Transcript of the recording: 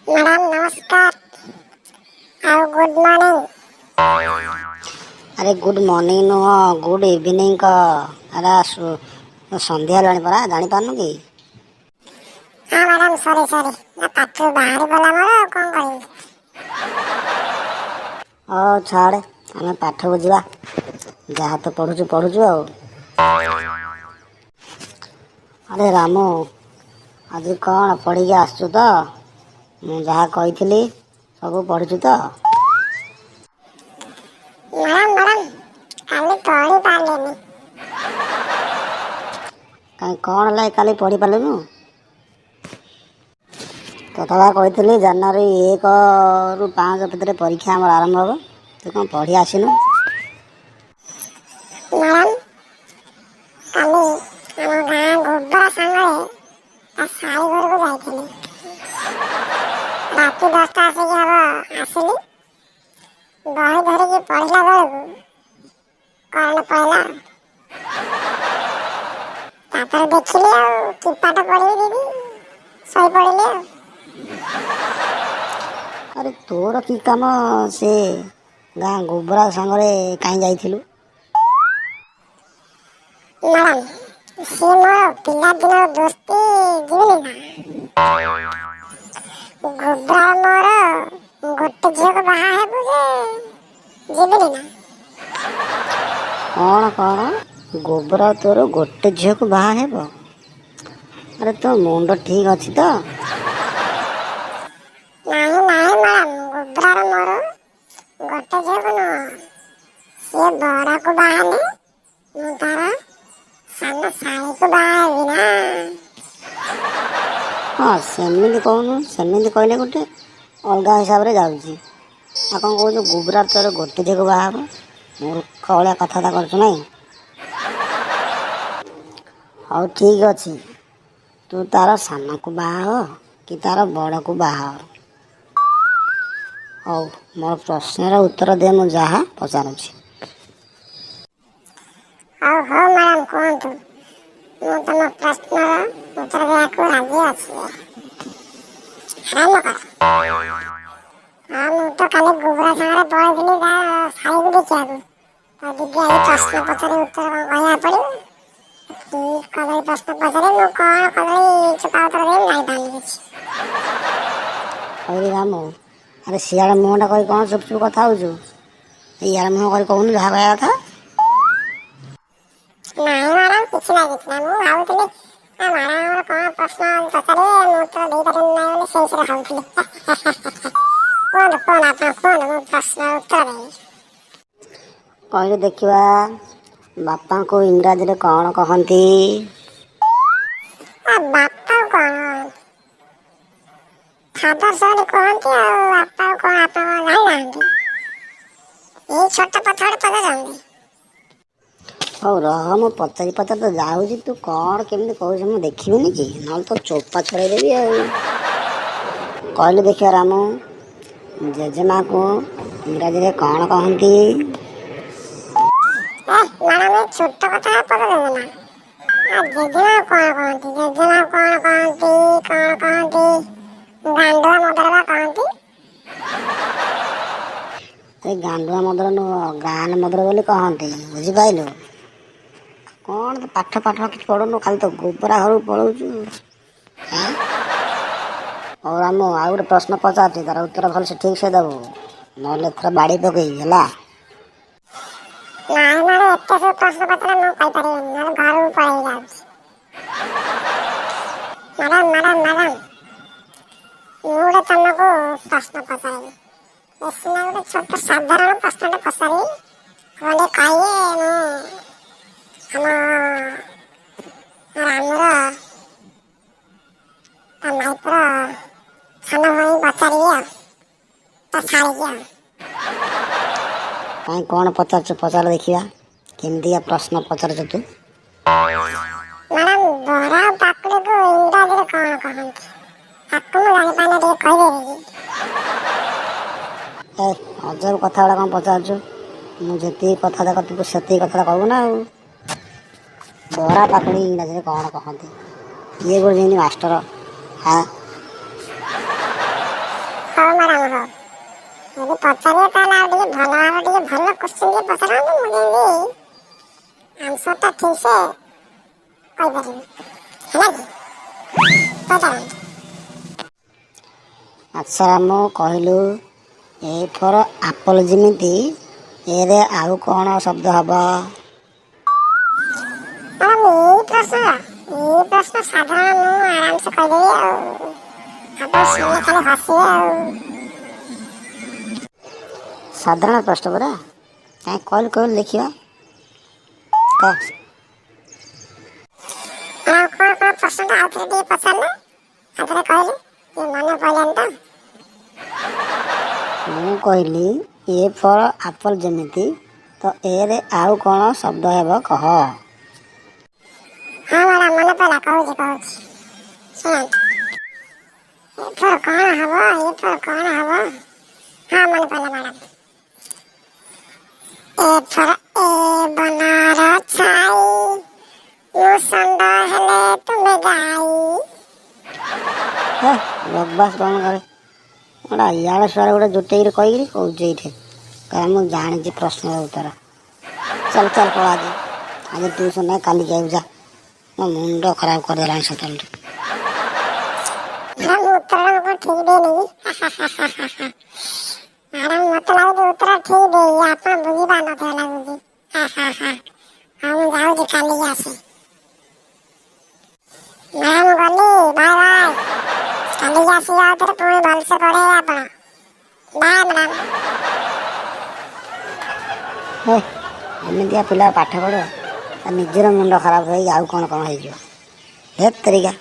Madam ନମସ୍କାର ଆଉ good morning. ଆରେ ଗୁଡ୍ ମର୍ଣ୍ଣିଂ ନୁହଁ, ଗୁଡ୍ ଇଭିନିଂ କହ। ଆରେ ସନ୍ଧ୍ୟା ହେଲାଣି ପରା, ଜାଣିପାରୁନୁ କି? ହଁ ମ୍ୟାଡ଼ାମ, ସରି ସରି, ନା ପାଟିରୁ ବାହାରି ପଡ଼ିଲା ମୋର, ଆଉ କଣ କରିବି। ହଉ ଛାଡ଼େ, ଆମେ ପାଠକୁ ଯିବା। ଯାହା ତ ପଢ଼ୁଛୁ ପଢ଼ୁଛୁ ଆଉ। ଆରେ ରାମୁ, ଆଜି କ'ଣ ପଢ଼ିକି ଆସିଛୁ ତ? ମୁଁ ଯାହା କହିଥିଲି ସବୁ ପଢ଼ିଛୁ ତ? ମ୍ୟାଡ଼ାମ ମ୍ୟାଡ଼ାମ, କାଲି ପଢ଼ି ପାରିଲିନି। କାଇଁ, କ'ଣ ହେଲା କାଲି ପଢ଼ି ପାରିଲୁନୁ? ତୋତେ ବା କହିଥିଲି ଜାନୁଆରୀ 1ରୁ 5 ଭିତରେ ପରୀକ୍ଷା ଆମର ଆରମ୍ଭ ହେବ, ତୁ କ'ଣ ପଢ଼ି ଆସିନୁ? ମ୍ୟାଡ଼ାମ, କାଲି ଆମ ଗାଁ ଗୋବରା ସାଙ୍ଗରେ ତା ଶାଳୀ ଘରକୁ ଯାଇଥିଲି। ରାତି 10ଟା ଆସିକି ହବ ଆସିଲି। ବହି ଧରିକି ପଢ଼ିଲା ବେଳକୁ କରେଣ୍ଟ ପଳେଇଲା। ତାପରେ ଦେଖିଲି ଆଉ କି ପାଠ ପଢ଼ିବି ଦିଦି, ଶୋଇପଡ଼ିଲି ଆଉ। ଆରେ ତୋର କି କାମ ସେ ଗାଁ ଗୋବରା ସାଙ୍ଗରେ କାହିଁ ଯାଇଥିଲୁ? ମ୍ୟାଡ଼ାମ, ସିଏ ମୋର ପିଲାଦିନର ଦୋସ୍ତି, ଯିବିନି ନା? ଗୋବରା ମୋର ଗୋଟେ ଝିଅକୁ ବାହା ହେବୁ ଯେ ଯିବିନି ନା? କ'ଣ କ'ଣ, ଗୋବରା ତୋର ଗୋଟେ ଝିଅକୁ ବାହା ହେବ? ଆରେ ତୋ ମୁଣ୍ଡ ଠିକ୍ ଅଛି ତ? ନାଇଁ ନାଇଁ ମ୍ୟାଡ଼ାମ, ଗୋବରାର ମୋର ଗୋଟେ ଝିଅକୁ ନୁହଁ। ସିଏ ବଡ଼କୁ ବାହା ହେଲେ ମୁଁ ତାର ସାନ ଶାଳୀକୁ ବାହା ହେବି ନା। ହଁ, ସେମିତି କହୁନୁ। ସେମିତି କହିଲେ ଗୋଟେ ଅଲଗା ହିସାବରେ ଯାଉଛି। ଆଉ କ'ଣ କହୁଛୁ, ଗୋବରା ତୋର ଗୋଟେ ଝିଅକୁ ବାହା ହେବ? ମୂର୍ଖ ଭଳିଆ କଥାବାର୍ତ୍ତା କରୁଛୁ ନାଇଁ? ହଉ ଠିକ୍ ଅଛି, ତୁ ତାର ସାନକୁ ବାହା ହ କି ତାର ବଡ଼କୁ ବାହା ହ। ହଉ, ମୋର ପ୍ରଶ୍ନର ଉତ୍ତର ଦେ, ମୁଁ ଯାହା ପଚାରୁଛି। ହଉ ହଉ ମ୍ୟାଡ଼ାମ, କୁହନ୍ତୁ। ମୁଁ ତମ ପ୍ରଶ୍ନର ଉତ୍ତର ଦେବାକୁ ରାଜି ଅଛି। ଆରମ୍ଭ କର। ହଁ, ମୁଁ ତ କାଲି ଗୋବରା ସାଙ୍ଗରେ ପଳେଇଥିଲି ତା ଶାଳୀକୁ ଦେଖିବାକୁ। ତ ଦିଦି ଆଜି ପ୍ରଶ୍ନ ପଚାରି ଉତ୍ତର କଣ କହିବାକୁ ପଡ଼ିବ। କି କଦଳୀ ପ୍ରଶ୍ନ ପଚାରେ, ମୁଁ କଣ କଦଳୀ ଚୋପା ଉତ୍ତର ଦେବି ଜାଣିପାରୁନି କିଛି। ହଇରେ ରାମୁ, ଆରେ ସିଆଡ଼େ ମୁହଁଟା କରି କ'ଣ ଚୁପ୍ ଚୁପ୍ କଥା ହେଉଛୁ? ଇଆଡ଼େ ମୁହଁ କରି କହୁନୁ ଯାହା କହିବା କଥା। ନାଇଁ ମ୍ୟାଡ଼ାମ, କିଛି ନାହିଁ, କିଛି ନାହିଁ। ମୁଁ ଭାବୁଥିଲି ମ୍ୟାଡ଼ାମ ଆମର କଣ ପ୍ରଶ୍ନ ପଚାରିବେ, ମୁଁ ଉତ୍ତର ଦେଇପାରିବି ନାହିଁ ବୋଲି ସେଇ ବିଷୟରେ ଭାବୁଥିଲି। କୁହନ୍ତୁ କୁହନ୍ତୁ, ଆପଣ କୁହନ୍ତୁ, ମୁଁ ପ୍ରଶ୍ନର ଉତ୍ତର ଦେବି। କହିଲେ ଦେଖିବା, ବାପାଙ୍କୁ ଇଂରାଜୀରେ କ'ଣ କହନ୍ତି? ଆ ବାପା କଣ ଫାଦର୍ସ ବୋଲି କୁହନ୍ତି। ଆଉ ବାପା କଣ, ଆପଣ କଣ ଜାଣିନାହାନ୍ତି? ଏଇ ଛୋଟ କଥା ଗୋଟେ ପଚାରୁଛନ୍ତି। ହଉ ରହ, ମୁଁ ପଚାରି ପଚାରି ତ ଯାଉଛି, ତୁ କ'ଣ କେମିତି କହୁଛୁ ମୁଁ ଦେଖିବିନି କି? ନହେଲେ ତୋ ଚୋପା ଛଡ଼େଇ ଦେବି। ଆଉ କହିଲୁ ଦେଖିବା ରାମୁ, ଜେଜେମାକୁ ଇଂରାଜୀରେ କ'ଣ କହନ୍ତି? ଏ ମ୍ୟାଡ଼ାମ, ଏ ଛୋଟ କଥା ପଚାରୁଛନ୍ତି ନା? ଆ ଜେଜେମା କଣ କହନ୍ତି, ଜେଜେମା କଣ କହନ୍ତି, କଣ କହନ୍ତି, ଗାଣ୍ଡୁଆ ମଦର ବା କହନ୍ତି। ଏ ଗାଣ୍ଡୁଆ ମଦର ନୁହଁ, ଗ୍ରାଣ୍ଡ ମଦର ବୋଲି କହନ୍ତି, ବୁଝିପାରିଲୁ? କ'ଣ ତୁ ପାଠ ପାଠ କିଛି ପଢ଼ୁନୁ, ଖାଲି ତ ଗୋବରା ଘରକୁ ପଳଉଛୁ। ଆଁ, ହଉ ରାମୁ, ଆଉ ଗୋଟେ ପ୍ରଶ୍ନ ପଚାରୁଛି, ତାର ଉତ୍ତର ଭଲସେ ଠିକ୍ ସେ ଦେବୁ, ନହେଲେ ଏଥର ବାଡ଼ି ପକେଇବି, ହେଲା? ନାଇଁ ମ୍ୟାଡ଼ାମ, ଏତେ ସବୁ ପ୍ରଶ୍ନ ପଚାରିଲେ ମୁଁ କହିପାରିବିନି, ନହେଲେ ଘରକୁ ପଳେଇ ଯାଉଛି। ମ୍ୟାଡ଼ାମ ମ୍ୟାଡ଼ାମ ମ୍ୟାଡ଼ାମ, ମୁଁ ଗୋଟେ ତମକୁ ପ୍ରଶ୍ନ ପଚାରିବି। ବେଶୀ ନା, ଗୋଟେ ଛୋଟ ସାଧାରଣ ପ୍ରଶ୍ନଟେ ପଚାରିବି। ଆପଣ ଟିକେ କହିବେ, ମୁଁ ଆମ ରାମୁର ତା ମାଇପର ସାନ ଭଉଣୀ ପଚାରିବି ଆଉ ତା ଶାଳୀକି ଆଉ। କାଇଁ, କ'ଣ ପଚାରୁଛୁ ପଚାର, ଦେଖିବା କେମିତିକା ପ୍ରଶ୍ନ ପଚାରୁଛୁ ତୁ। ମ୍ୟାଡ଼ାମ, ବରା ଆଉ ପାକୁଡ଼ିକୁ ଇଂରାଜୀରେ କଣ କହନ୍ତି? ତାକୁ ମୁଁ ଜାଣିପାରୁନି, ଟିକେ କହିଦେବେ କି? ଏ ଅଜବ କଥା ଗୁଡ଼ା କ'ଣ ପଚାରୁଛୁ? ମୁଁ ଯେତିକି କଥା ଦେଖ, ତୁ ସେତିକି କଥାଟା କହିବୁ ନା ଆଉ। ବରା ପାକୁଡ଼ି ଇଂରାଜୀରେ କ'ଣ କହନ୍ତି, କିଏ ଗୋଟେ ଯେମିତି ମାଷ୍ଟର। ହଁ। ହଉ ମ୍ୟାଡ଼ାମ୍, ହଉ। ଯଦି ପଚାରିବେ, ତାହେଲେ ଆଉ ଟିକେ ଭଲ ଭାବରେ, ଟିକେ ଭଲ କୋଶ୍ଚିନ୍ ଟିକେ ପଚାରନ୍ତୁ। ମୁଁ ଯେମିତି ଆନ୍ସର୍ଟା ଠିକ୍ ସେ କହିପାରିବି। ହେଲା କି? ପଚାରନ୍ତୁ। ଆଚ୍ଛା ରାମୁ, କହିଲୁ, ଏ ଫର୍ ଆପଲ୍ ଯେମିତି, ଏରେ ଆଉ କ'ଣ ଶବ୍ଦ ହବ? ମ୍ୟାଡ଼ାମ୍, ଏଇ ପ୍ରଶ୍ନ ସାଧାରଣ, ମୁଁ ଆରାମସେ କହିଦେବି ଆଉ ଆପଣ ଶୁଣିଲେ ଖାଲି ହସିବେ ଆଉ। ସାଧାରଣ ପ୍ରଶ୍ନ ପରା। କାଇଁ, କହିଲୁ କହିଲୁ, ଦେଖିବା, କହ। ଆଉ କ'ଣ କ'ଣ ପ୍ରଶ୍ନଟା ଆଉ ଥରେ ଟିକେ ପଚାରିଲେ, ଆଉ ଥରେ କହିଲେ, ଟିକେ ମନେ ପଡ଼ିଲାନି ତ। ମୁଁ କହିଲି, ଏ ଫର୍ ଆପଲ୍ ଯେମିତି, ତ ଏରେ ଆଉ କ'ଣ ଶବ୍ଦ ହେବ କହ। ହଁ ମ୍ୟାଡ଼ାମ୍, ମନେ ପଡ଼ିଲା। କହୁଛି କହୁଛି, ଶୁଣନ୍ତୁ। ଏ ଫର୍ କ'ଣ ହବ? ଏ ଫର୍ କ'ଣ ହବ? ହଁ, ମନେ ପଡ଼ିଲା ମ୍ୟାଡ଼ାମ୍। ଏ ଫର୍ ଏ ବନର ଛାଇ, ମୁଁ ଷଣ୍ଢ ହେଲେ ତୁମେ ଗାଈ। ହେ, ବକବାସ କ'ଣ କରେ ଗୋଟେ। ଇଆଡ଼େ ସିଆଡ଼େ ଗୋଟେ ଜୁଟେଇକିରି କହିକିରି କହୁଛି ଏଇଠି। କହିଲା ମୁଁ ଜାଣିଛି ପ୍ରଶ୍ନର ଉତ୍ତର। ଚାଲ ଚାଲ, ପଳା ଆଜି। ଆଜି ଟ୍ୟୁସନ୍ ନାହିଁ, କାଲିକି ଆଇବୁ, ଯା। ମୋ ମୁଣ୍ଡ ଖରାପ କରିଦେଲାଣି ସକାଳୁ। ମ୍ୟାଡ଼ାମ୍, ଉତ୍ତରଟା ମୁଁ କ'ଣ ଠିକ୍ ଦେଇନି କି? ମ୍ୟାଡ଼ାମ୍, ମତେ ଲାଗୁଛି ଉତ୍ତର ଠିକ୍ ଦେଇଛି, ଆପଣ ବୁଝିପାରୁନଥିବେ ଲାଗୁଛି। ହଉ, ମୁଁ ଯାଉଛି, କାଲିକି ଆସେ। ମ୍ୟାଡ଼ାମ୍, ଗଲି, ବାଏ ବାଏ। କାଲିକି ଆସିବି ଆଉ ଥରେ, ପୁଣି ଭଲସେ ପଢ଼େଇବେ ଆପଣ। Bye madam. ହେ, ଏମିତିଆ ପିଲା ପାଠ ପଢ଼ିବ, ତା ନିଜର ମୁଣ୍ଡ ଖରାପ ହେଇକି ଆଉ କ'ଣ କ'ଣ ହେଇଯିବ। ହେତ୍ ତେରିକା।